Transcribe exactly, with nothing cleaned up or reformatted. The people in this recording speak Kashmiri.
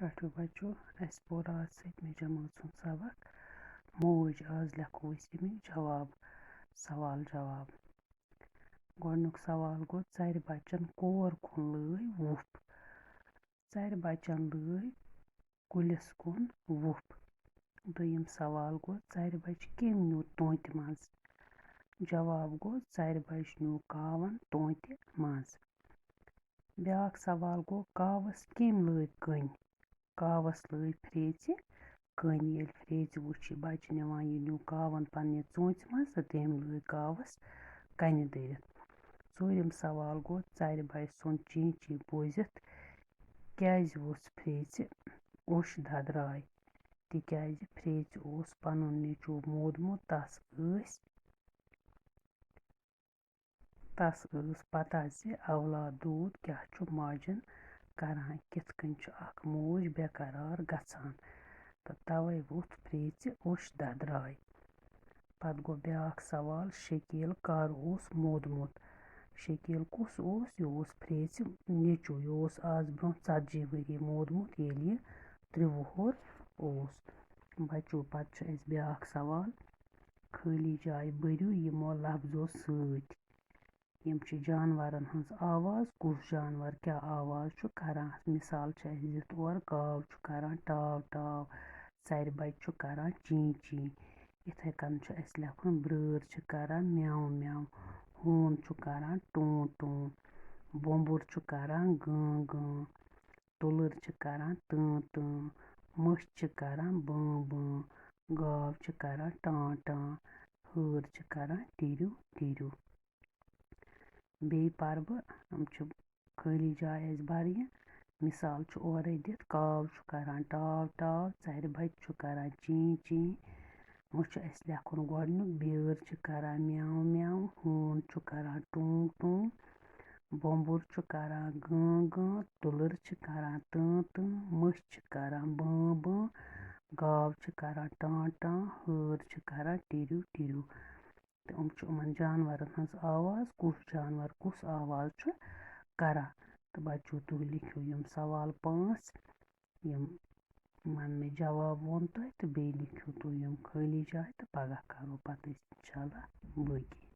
ٹاٹھیو بچو، اَسہِ پوٚر آز سٔتمہِ جمٲژ ہُنٛد سبق۔ موج، آز لیکھو أسۍ اَمِکۍ جواب، سوال جواب۔ گۄڈٕنیُک سوال گوٚو، ژَرِ بچن کور کُن لٲج وُپھ؟ ژَرِ بچن لٲج کُلِس کُن وُپھ۔ دوٚیِم سوال گوٚو، ژَرِ بچہِ کٔمۍ نیوٗ تونٛتہِ منٛز؟ جواب گوٚو، ژَرِ بچہِ نیوٗ کاوَن تونٛتہِ منٛز۔ بیٛاکھ سوال گوٚو، کاوَس کٔمۍ لٲگۍ کٔنۍ؟ کاوَس لٲگۍ پھرٛیژِ کٔنۍ۔ ییٚلہِ پھرٛیژِ وُچھ یہِ بچہِ نِوان، یہِ نیوٗ کاوَن پنٛنہِ ژونٛژِ منٛز تہٕ تٔمۍ لٲگۍ کاوَس کَنہِ دٔرِتھ۔ ژوٗرِم سوال گوٚو، ژَرِ بچہِ سُنٛد چیٖنچی بوٗزِتھ کیٛازِ ووٚژھ پھرٛیژِ اوٚش ددراے؟ تِکیٛازِ پھرٛیژِ اوس پنُن نیٚچوٗ مودمُت، تس ٲسۍ، تس ٲس پتہ زِ اولاد دوٗد کیٛاہ چھُ ماجن کران، کِتھ کٔنۍ چھُ اکھ موج بے قرار گژھان، تہٕ توے ووٚتھ پھرٛیژِ اوٚش ددراے۔ پتہٕ گوٚو بیٛاکھ سوال، شکیل کر اوس مودمُت؟ شکیل کُس اوس؟ یہِ اوس پھرٛیژِ نیٚچوٗ۔ یہِ اوس آز برٛونٛہہ ژتجی ؤری مودمُت، ییٚلہِ یہِ ترٛےٚ وُہُر اوس۔ بچو، پتہٕ چھُ اَسہِ بیٛاکھ سوال، خٲلی جاے بٔرِو یِمو لفظو سۭتۍ۔ یِم چھِ جانورن ہٕنٛز آواز، کُس جانور کیٛاہ آواز چھُ کران؟ مثال چھِ اَسہِ دِتھ اورٕ، کاو چھُ کران ٹاو ٹاو، ژَرِ بچہِ چھُ کران چیٖں چیٖں۔ یِتھَے کٔنۍ چھُ اَسہِ لیکھُن، برٛٲر چھِ کران میٛاو میٛاو، ہوٗن چھُ کران ٹوٗں ٹوٗں، بومبُر چھُ کران گٲں گٲں، تُلٕر چھِ کران تۭں تۭں، مٔچھ چھِ کران بٲں بٲں، گاو چھِ کران ٹاں ٹاں، ہٲر چھِ کران ٹِرِو ٹِرِو۔ بیٚیہِ پَرٕ بہٕ، یِم چھِ خٲلی جاے اَسہِ بَرٕنہِ۔ مثال چھُ اورَے دِتھ، کاو چھُ کران ٹاو ٹاو، ژَرِ بَچہِ چھُ کران چیٖں چیٖں۔ وۄنۍ چھُ اَسہِ لیکھُن گۄڈٕنیُک، بیٛٲر چھِ کران میٛاو میٛاو، ہوٗن چھُ کران ٹوٗں ٹوٗں، بومبُر چھُ کران گٲں گٲں، تُلٕر چھِ کران تۭں تۭں، مٔچھ چھِ کران بٲں بٲں، گاو چھِ کران ٹاں ٹاں، ہٲر چھِ کران ٹِرِو ٹِرِو۔ تہٕ یِم چھِ یِمَن جانوَرَن ہٕنٛز آواز، کُس جانوَر کُس آواز چھُ کَران۔ تہٕ بَچو، تُہۍ لیکھِو یِم سوال پانٛژھ، یِم، یِمَن مےٚ جواب ووٚن تۄہہِ، تہٕ بیٚیہِ لیکھِو تُہۍ یِم خٲلی جایہِ، تہٕ پَگاہ کَرو پَتہٕ أسۍ اِنشاء اللہ باقٕے۔